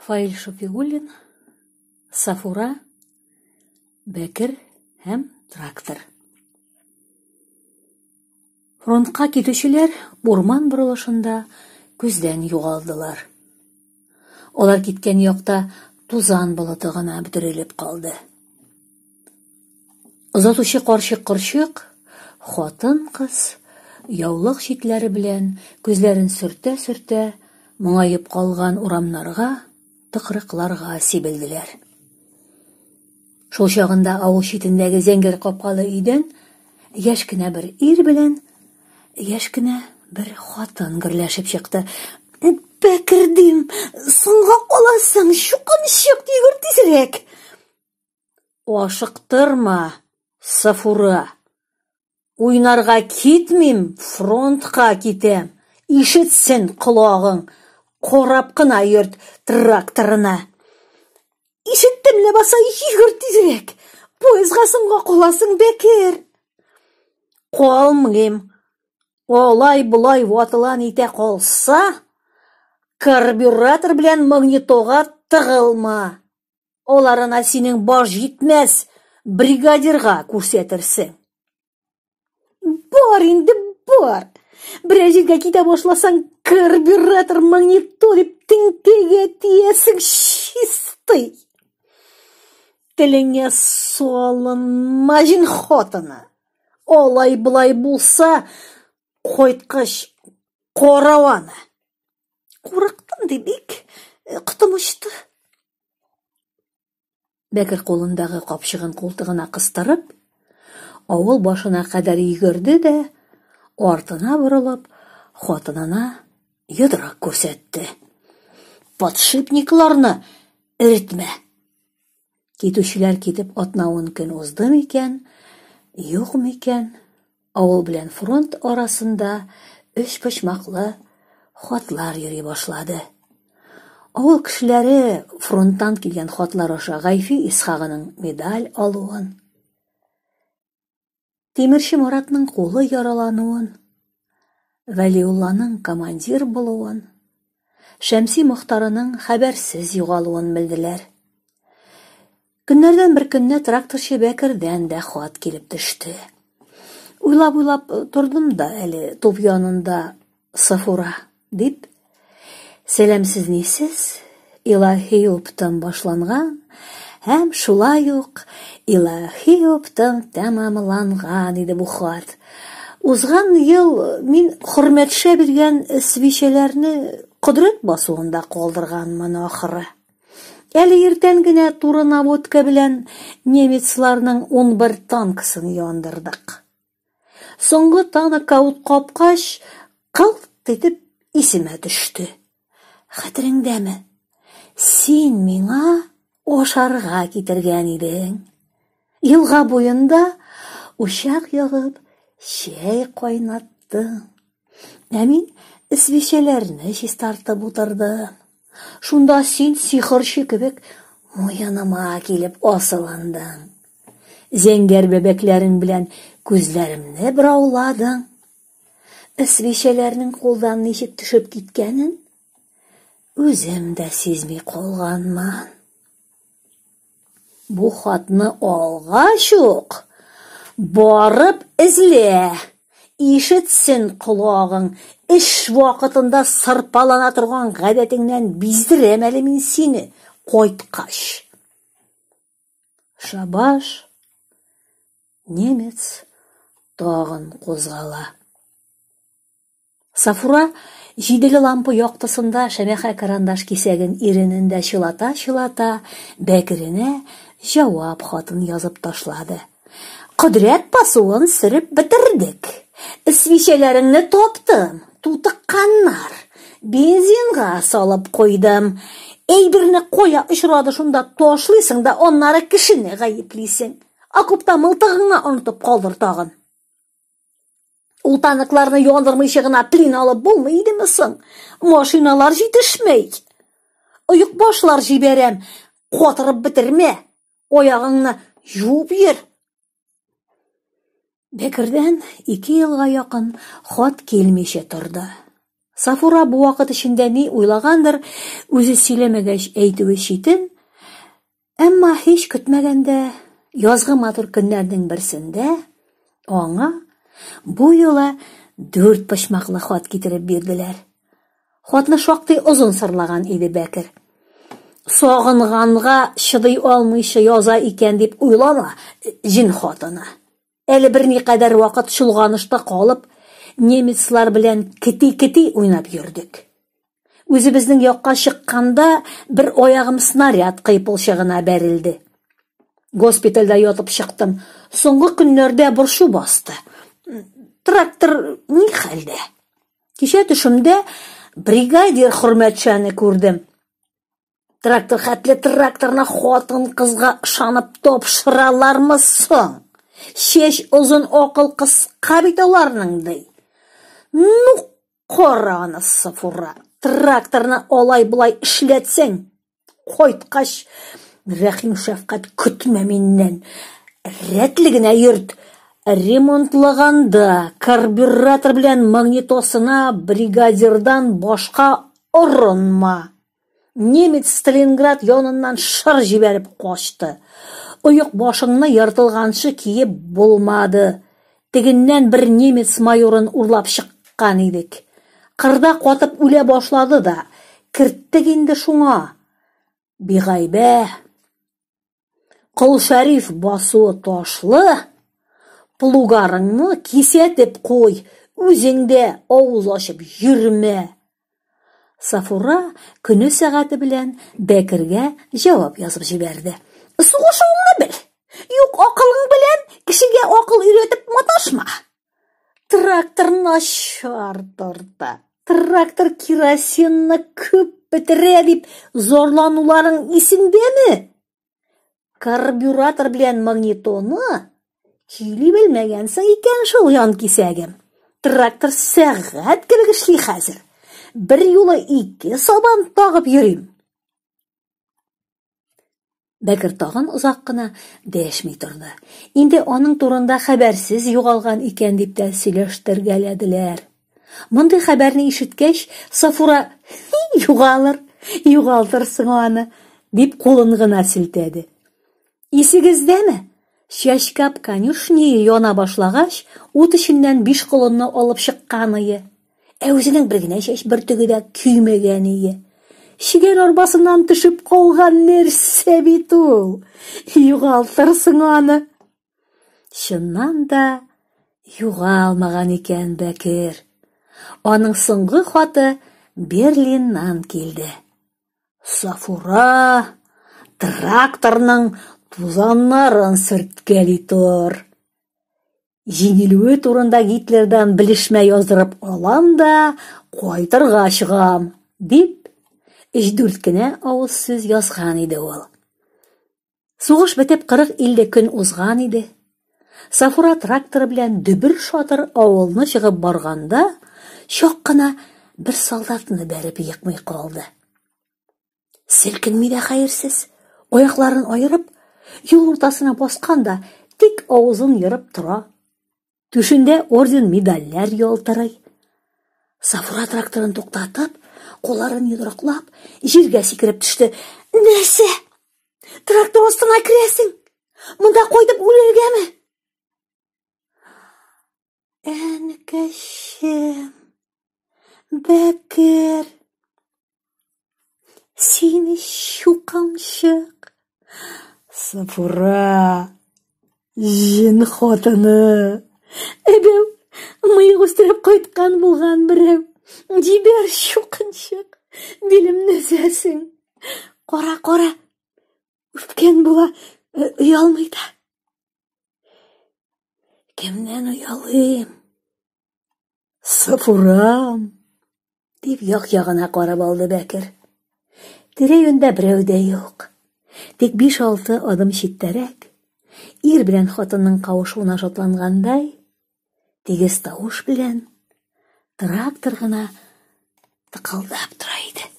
Фаил Шафигуллин, Сафура, Бәкер һәм трактор. Фронтка китүчеләр урман борылышында күздән югалдылар. Алар киткән якта тузан болыты гына бөтерелеп калды. Озатучы карчык-корчык, хатын-кыз яулык читләре белән күзләрен сөртә-сөртә, моңаеп калган урамнарга, тыкрыкларга сибелделәр. Шул чагында авыл читендәге зәңгәр капкалы өйдән яшь кенә бер ир белән яшь кенә бер хатын гөрләшеп чыкты. Бәкер дим, соңга каласың, чукынчык, йөгер тизрәк. Ашыктырма, Сафура. Уйнарга китмим, фронтка китәм. Ишетсен колагың, карап кына йөрт тракторына. Ишеттем ләбаса, йөгер тизрәк. Поездга соңга каласың, Бәкер. Калмыйм. Алай-болай ватыла нитә калса, карбюратор белән магнитога тыгылма. Аларына синең баш җитмәс, бригадирга күрсәтерсең. Бар инде, бар. Берәр җиргә китә башласаң, карбюратор, магнито дип теңкәгә тиясең, чистый. Телеңә салынма, җен хатыны. Алай-болай булса, кайткач карау аны. Курыктым ди бик, котым очты. Бәкер кулындагы капчыгын култыгына кыстырып, авыл башына кадәр йөгерде дә, артына борылып, хатынына йодрык күрсәтте. Подшипникларны эретмә! Китүчеләр китеп атна-ун көн узды микән, юк микән, авыл белән фронт арасында өчпочмаклы хатлар йөри башлады. Авыл кешеләре фронттан килгән хатлар аша Гайфи Исхагының медаль алуын, Тимерче Маратның кулы яралануын, Вәлиулланың командир булуын, Шәмси Мохтарының хәбәрсез югалуын белделәр. Көннәрдән бер көнне тракторчы Бәкердән дә хат килеп төште. Уйлап-уйлап тордым да әле туп янында Сафура, дип, сәламсез-нисез илаһи оптом башланган һәм шулай ук илаһи оптом тәмамланган иде бу хат. Узган ел мин Хөрмәтшә биргән свечәләрне Кодрәт басуында калдырганмын ахры. Әле иртән генә туры наводка белән немецларның 11 танкысын яндырдык. Соңгы танкка ут капкач, кылт итеп исемә төште. Хәтереңдәме? Син миңа ашарга китергән идең. Елга буенда учак ягып, чәй кайнаттың. Ә мин свечәләрне чистартып утырдым. Шунда син сихерче кебек муеныма килеп асылындың. Зәңгәр бәбәкләрең белән күзләремне борауладың. Свечәләрнең кулдан ничек төшеп киткәнен үзем дә сизми калганмын. Бу хатны алгач ук, барып эзлә. Ишетсен колагың, эш вакытында сырпалана торган гадәтеңнән биздерәм әле мин сине, кайткач. Шабаш, немец тагын кузгала. Сафура җиделе лампа яктысында шәмәхә карандаш кисәген иренендә чылата-чылата Бәкеренә җавап хатын язып ташлады. Кодрәт басуын сөреп бетердек. Свечәләреңне таптым, тутыкканнар. Бензинга салып куйдым. Әйберне кая очрады шунда ташлыйсың да аннары кешене гаеплисең. Окопта мылтыгыңны онытып калдыр тагын. Ул танкларны яндырмыйча гына плен алып булмый идеме соң? Машиналар җитешмей. Оекбашлар җибәрәм, катырып бетермә. Аягыңны юып йөр. Бәкердән ике елга якын хат килмичә торды. Сафура бу вакыт эчендә ни уйлагандыр, үзе сөйләмәгәч әйтүе читен, әмма һич көтмәгәндә, язгы матур көннәрнең берсендә аңа бу юлы дүрт почмаклы хат китереп бирделәр. Хатны шактый озын сырлаган иде Бәкер. Сагынганга чыдый алмыйча яза икән дип уйлама, җен хатыны. Әле берникадәр вакыт чолганышта калып, немецлар белән кети-кети уйнап йөрдек. Үзебезнең якка чыкканда бер аягым снаряд кыйпылчыгына бәрелде. Госпитальдә ятып чыктым. Соңгы көннәрдә борчу басты. Трактор ни хәлдә? Кичә төшемдә бригадир Хөрмәтшаны күрдем. Трактор хәтле тракторны хатын-кызга ышанып тапшыралармы соң? Чәч озын, акыл кыска бит аларның, ди. Ну, кара аны, Сафура, тракторны алай-болай эшләтсәң, кайткач, рәхим-шәфкать көтмә миннән. Рәтле генә йөрт. Ремонтлаганда карбюратор белән магнитосына бригадирдан башка орынма. Немец Сталинград яныннан шыр җибәреп качты. Оек башыңны ертылганчы киеп булмады. Тегеннән бер немец майорын урлап чыккан идек. Кырда катып үлә башлады да, керттек инде шуңа. Бигайбә. Кол Шәриф басуы ташлы, плугарыңны кисәтеп куй, үзең дә авыз ачып йөрмә. Сафура көне сәгате белән Бәкергә җавап язып җибәрде. Сугышуыңны бел. Юк акылың белән кешегә акыл өйрәтеп маташма. Трактор начар торта. Трактор керосинны күп бетерә дип зарлануларың исеңдәме? Карбюратор белән магнитоны көйли белмәгәнсең икән шул, җанкисәгем. Трактор сәгать кебек эшли хәзер. Бер юлы ике сабан тагып йөрим. Бәкер тагын озак кына дәшми торды. Инде аның турында хәбәрсез югалган икән дип тә сөйләштергәләделәр. Мондый хәбәрне ишеткәч, Сафура югалыр, югалтырсың аны, дип кулын гына селтәде. Исегездәме? Чәчкап конюшние яна башлагач, ут эченнән биш колынны алып чыкканые. Ә үзенең бер генә чәч бөртеге дә көймәгәние. Чегән арбасыннан төшеп калган нәрсә бит ул. Югалтырсың аны. Чыннан да югалмаган икән Бәкер. Аның соңгы хаты Берлиннан килде. Сафура тракторның тузаннарын сөрткәли тор. Җиңелүе турында Гитлердан белешмә яздырып алам да кайтырга чыгам, дип, өч-дүрт кенә авыз сүз язган иде ул. Сугыш бетеп 40-50 көн узган иде. Сафура тракторы белән дөбер-шатыр авылны чыгып барганда, чак кына бер солдатны бәреп екмый калды. Селкенми дә хәерсез, аякларын аерып, юл уртасына баскан да тик авызын ерып тора. Түшендә орден-медальләр ялтырый. Сафура тракторын туктатып, кулларын йодрыклап, җиргә сикереп төште. Нәрсә? Трактор астына керәсең? Монда кайтып үләргәме? Әнкәчем, Бәкер, Сине чукынчык. Сафура, җен хатыны. Әбәү, мыек үстереп кайткан булган берәү. Җибәр чукынчык, билемне өзәсең. Кара, кара, үпкән була, оялмый да. Кемнән оялыйм? Сафурам! Дип як-ягына карап алды Бәкер. Тирә-юньдә берәү дә юк. Тик биш-алты адым читтәрәк, ир белән хатынның кавышуына шатлангандай, тигез тавыш белән трактор гына тыкылдап тора иде.